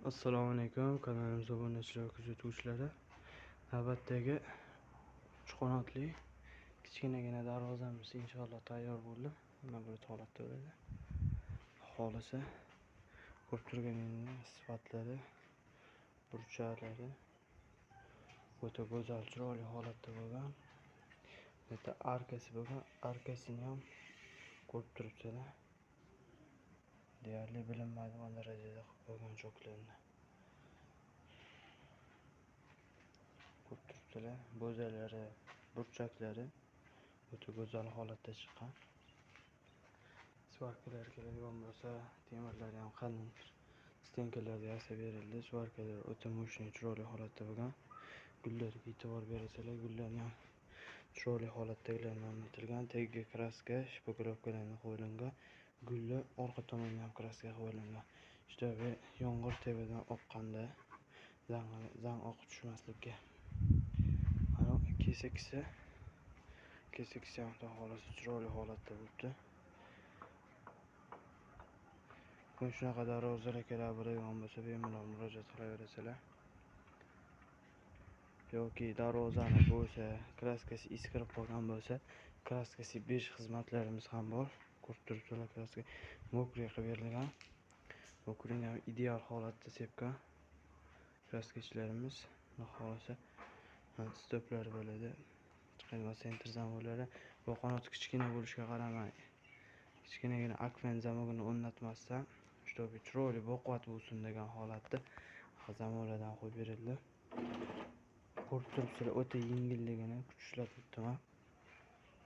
Assalomu alaykum kanalimiz obunachilar va kuzatuvchilari. Navbatdagi uch qanotli kichkinagina darvozamiz inshaalloh tayyor bo'ldi. Mana bu holatda bo'ladi. Xolisa ko'rib turganingiz sifatlari, burchaklari o'ta go'zal, chiroyli holatda bo'lgan. Bitta arkasi bo'lgan, arkasini ham ko'rib turibsizlar. Deyarli bilinmaydigan darajada qilib qo'ygan choklarni. Ko'rib turibsizlar, bo'zalari, burchaklari o'ta go'zal holatda chiqqan. Svarkalar keladigan bo'lsa, temirlari ham qalin stenkalarda yasab berildi. Svarkalar o'ta moshina, chiroyli holatda bo'lgan. Gullarga e'tibor bersalar, gullarni ham chiroyli holatdagilarni o'rnatilgan. Tagiga kraska, shpaklovkalarni qo'yilgan. Gullar orqa tomonidan ham kraska qo'yilgan. İşte ve yomg'ir tepadan oqqanda zang oqib tushmaslikka. Mana kesakisi ham xudo xohlasa chiroyli holatda bo'libdi. Kun shunaqa darvozalar kerak bo'ladigan bo'lsa, bemalol murojaat qilaverasizlar. Yoki darvozani bo'lsa, kraskasi eskirib qolgan bo'lsa, kraskasi berish xizmatlarimiz ham bor. Ko'rib turibsizlar, kraska mokriy qilib berilgan. Mokriyni ham ideal holatda sepgan kraskachilarimiz. Xudo xohlasa stoplar bo'ladi. Chiqadigan sentr zamoklari. Bu qanot kichkina bo'lishiga qaramay, kichkinagina akfen zamogini o'rnatmasdan, shtobi chiroyli boqvat bo'lsin degan holatda zamoklardan qo'yib berildi. Ko'rib turibsizlar, o'ta yengilligini kuch ishlatibdi.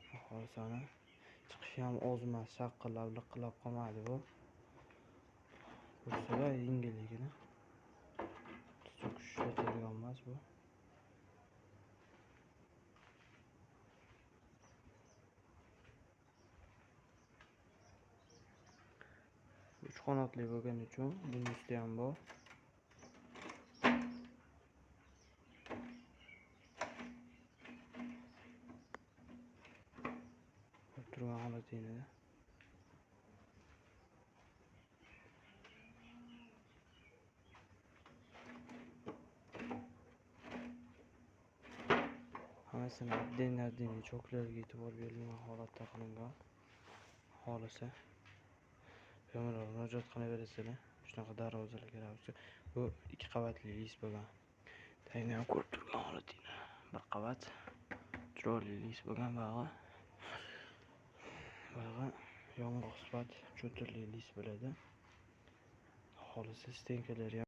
Xohlasa chiqishi ham oz emas, shaqillab, liqillab qolmadi bu. Ko'rsalar yengilligini. Kuch ishlatadigan emas bu. Uch qanotli bo'lgani uchun buning usti ham bor. Turgan holatini. Hammasini отдельно choklarga e'tibor berilgan holatda qilingan. Xolisa bemalol murojaat qilaverasizlar. Shunaqa darvozalar kerak bo'lsa, bu 2 qavatli lis bo'lgan. Tagini ham ko'rib turgan holatini. Bir qavat chiroyli lis bo'lgan bag'i. Bag'i yong'oq sifat cho'tirli lis bo'ladi. Xolisa stenkalari ham